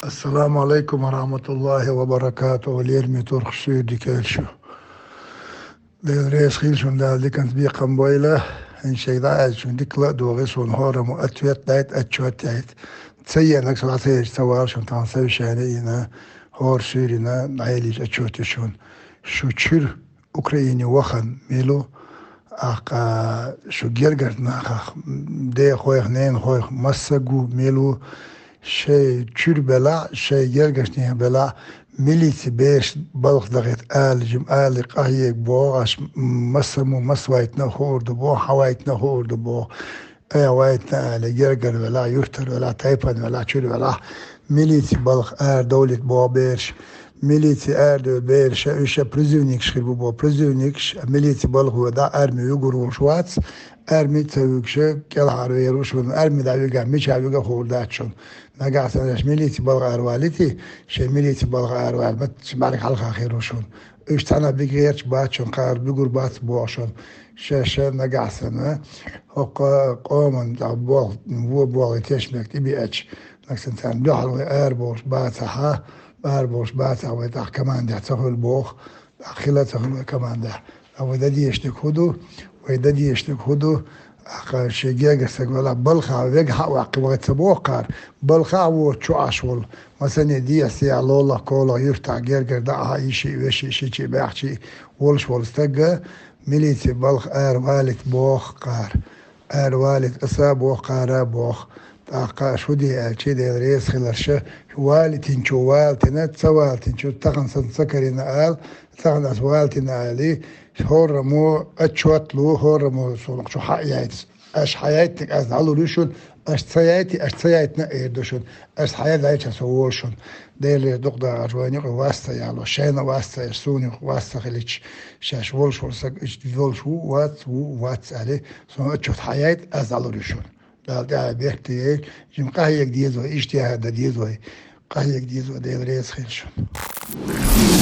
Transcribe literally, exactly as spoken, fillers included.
Ассаламу алейкум ва рахматуллахи ва баракату, лерми турх шуьйр дикел шу. Дела реза хил шун, Дала диканца бекхам бойла. Хин шайда аьлчун дикла а догӀи сун хӀораму ответ дайт, отчет дайт. Ца енаг сала ца еш ца вал шун тхан совещание ина, хӀор суьрина, Ӏелиш отчет шун. Шу чуьр Украине вахан милу, ахка шу гергар нахах, дехойх, ненхойх, массагу милу, шей чуьр бела, шей гергашне бела, милици беш балх дагӀет ала, жим али къахьег богӀаш, массаму масвайтна хуурду бо, хьавайтна хуурду бо. Э, вайтна али, гергар вела, юртар вела, тайпан вела, чуьр вела, милици балх ара довлит бо берш, милици ара дой берш, уьша призывникш хир бу бо, призывникш, милици балх веда, арми вигур вулш вац, арми ца вигша, кӀелхьар вер вуш вун, арми да вига, мича вига хур дац шун. Нагахь санаш милици балх ара валити, шей милици балх ара вал, мат ши барик хьалха хир вуш вун. Уьш цхьана биг герч бац шун, кхар бигур бац бо шун. Ша, ша нагахь сана, хӀокху къоман тӀа бох, во бохи тешмек тӀе биъача, нагахь санна царна дуьхьал вай арабовш бацахьа, арабовш бацахь вай тӀаккха командехь ца хуьлу боху, тӀаккха хила а ца хуьлу вай командехь. Ткъа вай дан дезаш дерг хӀун ду? Вай дан дезаш дерг хӀун ду? Ахка шен гергара стаг велахь, балхахь вегахь а ваккхи, вай ца боху кхара, балхахь а воцу чу Ӏаш волу, масане дехьа-сехьа, лолахь-колахь, юьртахь гергара дӀа а хьа, йиши а, веши а, шичи а, баьхчи а волуш волу стаг, милици балха ара валийта боху кхара. Ара валийта аса а боху, кхара а боху. ТӀаккха аша хӀун де аьлчи, Дела реза хиларша, валийтинчу валийтина, ца валийтинчу тахана сан ца карина ала, тахана ас валийтина али, хӀораммо отчет лу, хӀораммо сулах чу хьа а яйта. Аша хьаяйтинарг ас дӀалур ю шуна, аша ца яйти, аша ца яйтина а эр ду шуна, аша хьаяйта дӀайча со волу шуна. Дела реза дукха дахарш вайна юкъа вас ца яло, шайна вас ца еш, суна юкъа вас ца хилича, шаьш волуш волу саг иштта волуш ву, вац, ву, вац аьлли, суна отчет хьаяйта, ас дӀалур ю шуна. Дала тӀаьхье беркате йойла, жима къахьега деза вай, иштта яхьа дан деза вай. Къахьега деза вай, Дела реза хила шуна.